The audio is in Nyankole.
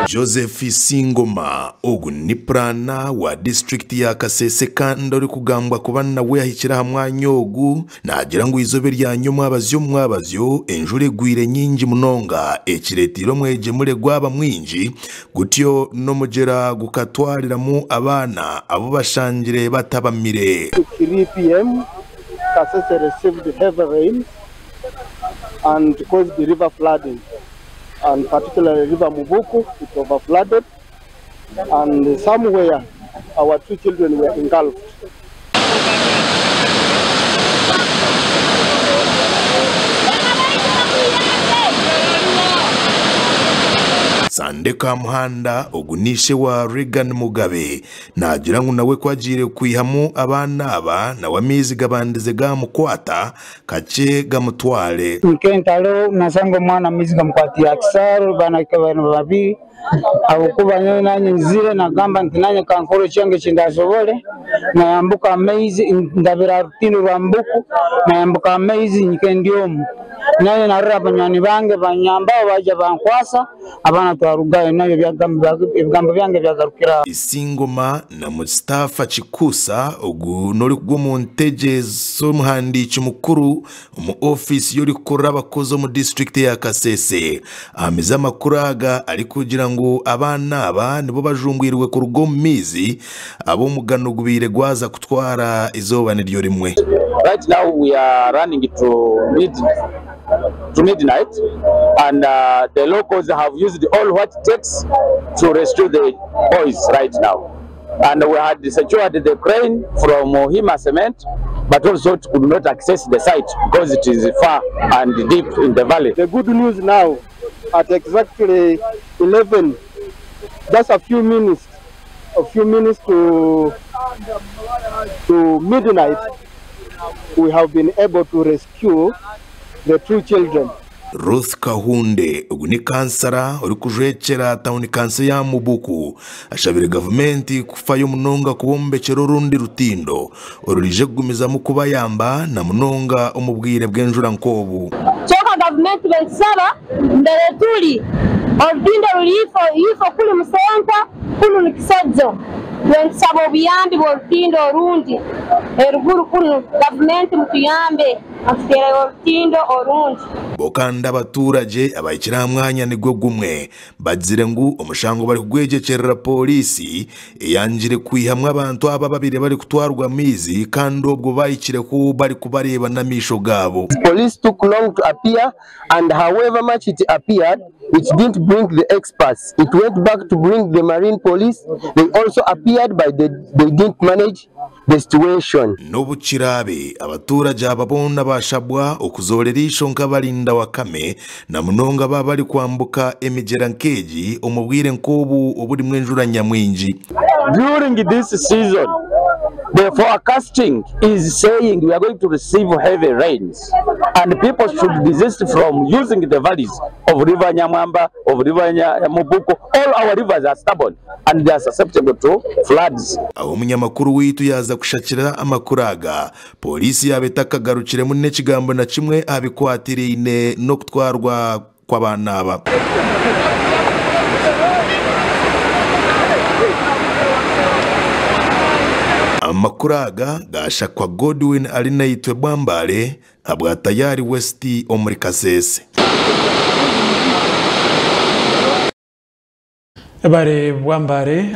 Joseph Isingoma ogu ni puraana wa disiturikiti ya Kasese kandi orikugambwa kuba nawe ahikire aha mwanya ogu naagira ngu eizooba erya nyomwabazyo omumwabazyo enjura egwire nyingi munonga ekireeteire omwegyemure gwaba mwingi gutyo n'omugyera gukatwariramu abaana abu bashangire batabamire. 3 pm, Kasese received heavy rains and caused river flooding, and particularly River Mubuku, it overflooded, and somewhere our two children were engulfed. Sande Kamuhanda ogu n'ishe wa Reagan Mugabe naagira ngu nawe ku agiire kwihamu abaana aba nawe amaizi gabandize gaamukwata kakye gamutware. Nk'entaro nashanga omwana amaizi gamukwatire aha kisaaru baana bari babiri ahabw'okuba nyowe naanye nzire nagamba nti naanye kankore ekyange eki ndasobore nayambuka amaizi ndabira aha rutindo rwa Mbuku nayambuka amaizi nyike ndi omu naanye narora banywani bange banyambaho baija bankwasa abaana twarugayo nabyo ebigambo byange byagarukira aho. Isingoma na Mustafa Kikusa ogu n'orikugwa omu ntegye z'omuhandiiki mukuru omu ofiisi y'orikukurira abakozi omu disiturikiti ya Kasese ahamize amakuru aga arikugira ngu abaana aba nibo bajumbwirwe kuruga omu maizi ab'omugano gubaire gwaza kutwara eizooba niryo rimwe. Right now we are running to midnight and the locals have used all what it takes to rescue the boys right now. And we had secured the crane from Hima Cement, but also it could not access the site because it is far and deep in the valley. The good news now, at exactly 11, just a few minutes to midnight, we have been able to rescue the two children. Ruth Kahunde ogu ni kansara orikujwekyera tawuni kanso ya Mubuku ashabire gavumenti kufayo munonga kubombekyera orundi rutindo orurije kugumizamu kubayamba na munonga omu bwire bw'enjura nk'obu. Kyoka gavumenti bensaba mbere turi orutindo ruri ifo kuri musenta kunu ni Kisojo bensaba obuyambi bw'orutindo orundi eruguru kunu gavumenti mutuyambe atutere orutindo orundi. Bokanda abaturage abahikire aha mwanya nigwo gumwe bagire ngu omushango bari kugwegyekyerera polisi eyangire kwihamwe abantu aba babiri bari kutwarwa amaizi kandi obwo bahikire ku bari kubareba n'amaisho gaabo. Police took long to appear, and however much it appeared, it didn't bring the experts. It went back to bring the marine police. They also appeared, but they didn't manage the situation. N'obukirabe abaturage aba boona bashabwa okuzorera eisho nk'abarinda wakame na munonga baba bari kwambuka emigyera nk'egi omu bwire nk'obu oburimu enjura nyamwingi. During this season, the forecasting is saying we are going to receive heavy rains, and people should desist from using the valleys of River Nyamwamba, of River Mubuku. All our rivers are stubborn and they are susceptible to floods. Aho umunyamakuru witu yaza kushakira amakuru aga, polisi yabetakagarukiremu n'ekigambo na kimwe abikwatiraine n'okutwarwa kw'abaana aba. Amakuru aga gashakwa Godwin Arinaitwe Bwambale abwa Tayari West omuri Kasese. Bare Bwambale.